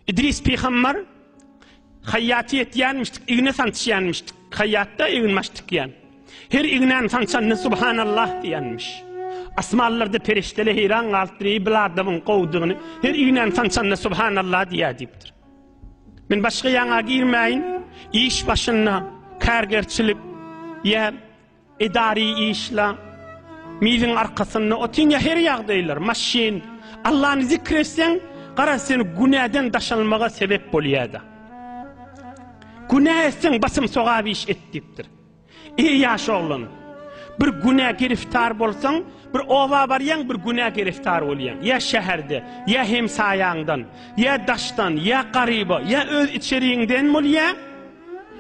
Idris pygambar haýýaty etýänmişdik, igne sançýanmyşdyk. Haýýatda eginbaş tikýän. Her ignäni sançanda Subhanallah diýenmiş. Asmanlarda perişdeler heýran galypdyr, eý bil adamyň gowudygyny. Her ignäni sançanda Subhanallah diýýär diýipdir. Men başga ýaňa girmäýin. Iş başynda kärgerçilik ýa Edary işla, miziň arkasynda otyn ýa her ýagdaýlar, maşyn, Allany zikr etseň, garaz seni günäden daşalmaga sebep bolýada. Günä etseň basym sogap iş et diýipdir. Eý ýaş oglan, bir günä giriftar bolsaň, bir oba barýaň bir günä giriftar bolýaň, ýa şäherde, ýa hemsaýaňdan, ýa daşdan, ýa garyba, ýa öz içeriňden bolýa,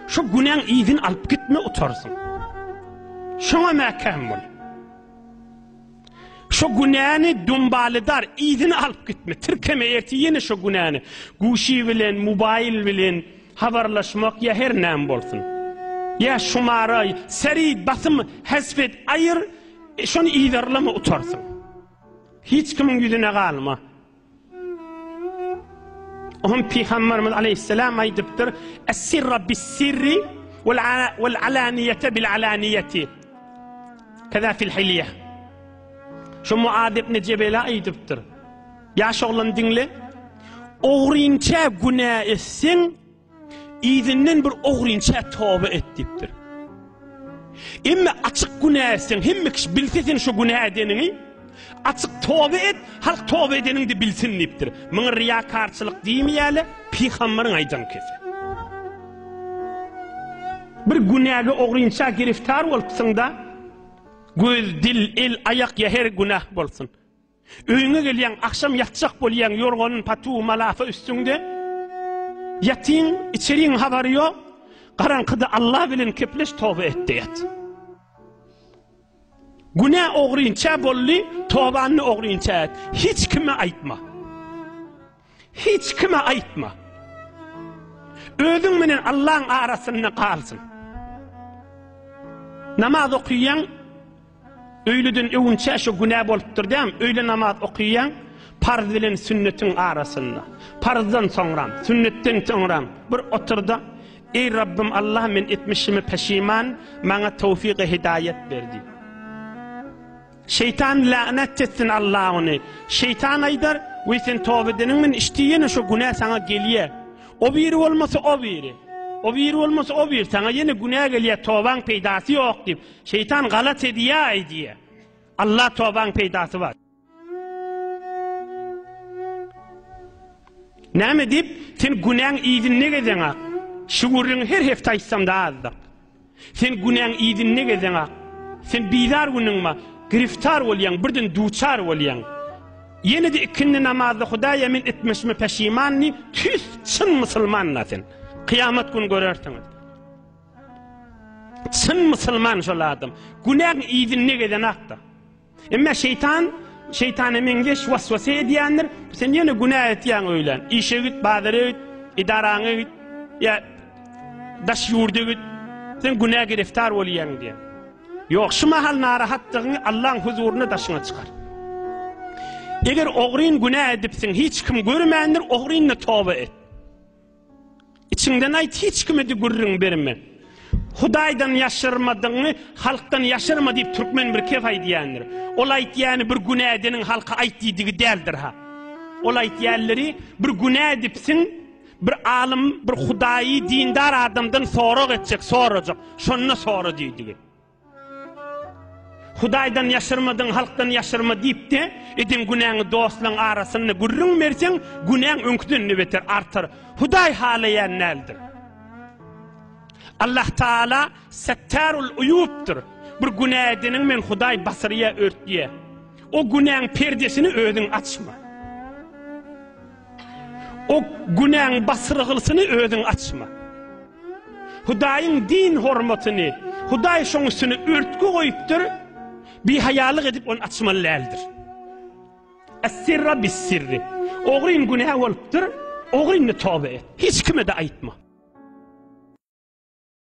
Şu günäň yzyny alyp gitme utarsyň. Şoňa mäkäm bol. Şu günäni dumbalydar yzyny alyp gitme. Tirkeme ertir ýene şu günäni. Guşy bilen, mobaýl bilen habarlaşmak ýa her näme bolsun. Ýa şumara seri basym hezf et aýyr, e, şony yzarlama utarsyň. Hiç kimiň ýüzüne galma. Oňa Pygamberimiz aleyhisselam aýdypdyr, Es-sirra bis-sirri wal alaniýete bil alaniýeti. Keza fil hilýe. Şu Muad ibn Jebele aýdypdyr. Ýaş oglan diňle. Ogrynça günä etseň, Yzyndan bir ogrynça toba et diýipdir. Emme açyk günä etseň, hemme kişi bilse sen şo günä edeniňi, açyk toba et, halk toba edeniňi-de bilsin diýipdir. Muňa riýakarçylyk diýmeýärler, pygambaryň aýdan kesi. Bir günäge ogrynça giriftar bolupsyň-da, göz, dil, el, aýak ýa her günah bolsun. Öýüňe gelýäň, agşam ýatjak bolýaň, ýorganyň, patuw, malafa üstüňde. Ýatyň, içeriň habary ýok. Garaňkyda Alla bilen kepleş, toba et-de ýat. Günä ogrynça boldy, tobany ogrynça et. Hiç kime aýtma. Hiç kime aýtma. Özüň menen Allaň arasynda galsyn. Namaz okaýaň, öýleden öwünçä şo günä bolupdyr dämi? Öýle namaz okaýaň, parz bilen sünnetiň arasynda. Parzdan soňram, sünnetden soňram bir oturda, Eý Rabbym Allah men etmişime peşiman, maňa towfyk-y hidaýat ber diý. Şeýtan la'nat etsin Allah ony. Şeýtan aýdar, Weý sen toba edeniň bilen işdi ýene şo günä saňa gelýä. O biri bolmasa o biri. O biri bolmasa o biri saňa ýene günä gelýä tobaň peýdasy ýok diýip. Şeýtan galat edýä aýdýa. Allah tobaň peýdasy bar. Näme diýip, sen günäň yzynda gezeňak. Şu gürrüňi her hepde aýtsam-da azdyr. Sen günäň yzynda gezeňak. Sen bizar günüňme, giriftar bolýaň, birden duçar bolýaň. Ýene-de ikindi namazda Hudaýa men etmişime peşiman diý, tüýs çyn musulman-da sen. Kyýamat gün görersiňiz. Çyn musulman şol adam. Günäň yzynda gezeňak-da. Emma şeýtan şeýtana meňzeş waswasa edýändir. Sen ýene günä etýäň öýlän. Işe git, bazara git, edaraňa git, ýa daş ýurda git. Sen günä giriftar bolýaň diýen. Ýok, şu mahal narahatdygyňy Allaň huzurynda daşyňa çykar. Eger ogryn günä edipsiň, hiç kim görmändir, ogryn-da toba et. Içiňden aýt, hiç kime-de gürrüň berme. Hudaýdan ýaşyrmadygyňy halkdan ýaşyrma diýip türkmen bir kep aýdýandyr. Ol aýtýany bir günä edeniň halka aýt diýdigi däldir-ha. Ol aýtýanlary bir günä edipsiň, bir alym, bir hudaýy dindar adamdan sorag etjek, sorajak, şonda sora diýdigi. Hudaýdan ýaşyrmadyň, halkdan ýaşyrma diýip-de, eden günäňi dostlaň arasynda gürrüň berseň, günäň öňküden-de beter artar. Hudaý halaýan däldir. Allah Taala Settarul Uýubdyr. Bir günä edeniň men Hudaý basyrýa, örtýä. O günäň perdesini özüň açma. O günäň basyrgylsyny özüň açma. Hudaýyň din hormatyny, Hudaý şoň üstüne örtgi goýupdyr, bihaýalyk edip ony açmaly däldir. Es-sirra bis-sirri. Ogryn günä bolupdyr, ogrynda toba et. Hiç kime-de aýtma.